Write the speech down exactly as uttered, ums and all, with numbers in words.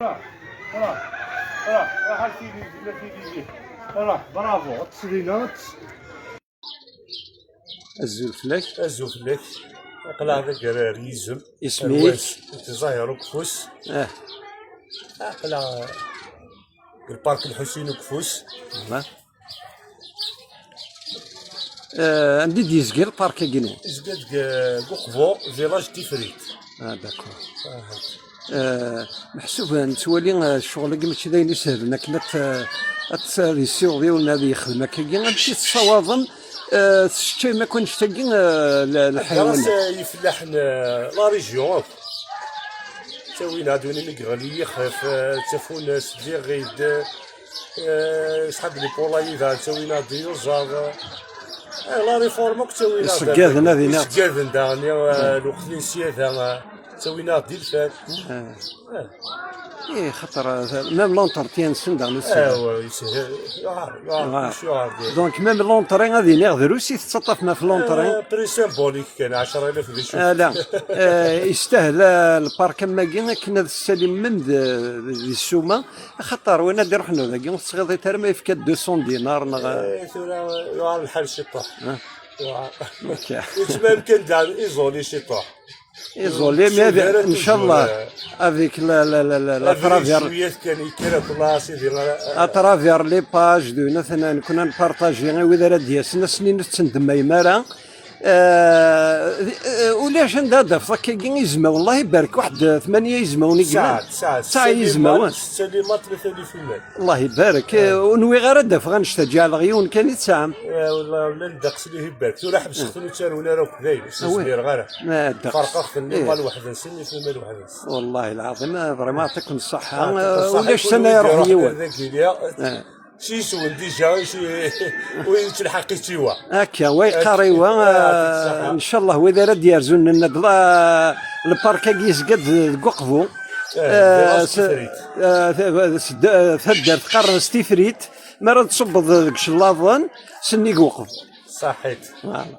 Voilà, voilà, voilà, bravo, ad tesdinat. Azul fell-ak. Azul fell-ak. Aql-aɣ deg Agrar Yizem. Isem-ik? Zzahir Ukeffus. Ah. Aql-aɣ deg lpark Lḥusin Ukeffus. Voilà. Eh, anda i d-yezga lpark-agi-nni? Yezga deg, eh, deg Uqbu, village Tifrit. Ah, d'accord. Ah. Eh, meḥsub nettwali, eh, ccɣel-agi mačči d ayen isehlen akken ad t-, ad t-, ad yessiweḍ yiwen ad yexdem akkagi. Amek i tessawaḍem, eh, tesseččayem akk annect-agi, eh, l-, lḥayawan? Ɣas, eh, ifellaḥen, eh, la région akk. Ttawin-aɣ-d win i yeɣli yixef, eh, tafunast, d iɣid, eh, sḥab les poulaillers daɣen ttawin-aɣ-d iyuzaḍ. Eh, la réforme akk ttawin-aɣ-d. Iṣeggaden ad iniɣ. Iṣeggaden daɣen, eh, lweqt-nni sya da, eh, ttawin-aɣ-d ilfan. Eh. Eh. Eh, xaṭer, eh, même l'entretien-nsen daɣen ur s-, eh, ouais, yeshel, yuɛer, yuɛer, ah, kullec yuɛer. Donc, même l'entrée, ad iniɣ, drus i tettaṭṭafem ɣef l'entrée? Eh, prix symbolique kan, ɛecra alaf d acu. Ala, eh, yestahel, eh, lpark am wagi akken ad ssalimmen d, di ssuma, axaṭer win ad iruḥen dagi ur tesɣiḍit ara ma yefka deux cents dinars neɣ, eh, tura yuɛer lḥal ciṭuḥ. Ah. Yuɛer. Ok. Yettmamkan daɣen iẓuli ciṭuḥ. Iẓuli, mais ncallah, avec la, la, la, la, la, à travers, à travers les pages de, nekkni ad npartaji i wid ara d-yasen, ass-nni ur tettendemmayem ara. Eh, eh, ulac anda ad d-tafeḍ akkagi izmawen, Allah ibarek, waḥed, eh, tmanya izmawen i yellan. Tesɛa, tesɛa, tesɛa izmawen. Tesɛa limaṭ, tlata n ifumal. Allah ibarek. Eh, ur nwiɣ ara ad d-afeɣ annect-a, ǧeɛleɣ yiwen kan i tesɛam. Eh, wallah, llan ddeqs n ihibar. Tura ḥebseɣ-ten ur ttarun ara akk dayen, ur zmireɣ ara. Ah, ddeqs. Ferqeɣ-ten, eh, limaṭ weḥd-nsen, ifumal weḥd-nsen. Wallahi lɛaḍim, eh, vraiment yeɛṭikum ṣṣeḥḥa. Ah, yeɛṭikum ṣṣeḥḥa, ulac sana iruḥ yiwen. Dagi, eh. Si yeswen dija, si, ur yettelḥaq i tiwa. Akka, wa yeqqar iwa, eh, ncallah wid ara d-yerzun nenna-d la-, lpark-agi yezga-d deg Uqbu. Eh, eh, s-, eh, s-, d-, eh, taddart qqaren s Tifrit, mi ara d-tṣubbeḍ deg Cellaḍen, sennig Uqbu. Ṣaḥit. Voilà.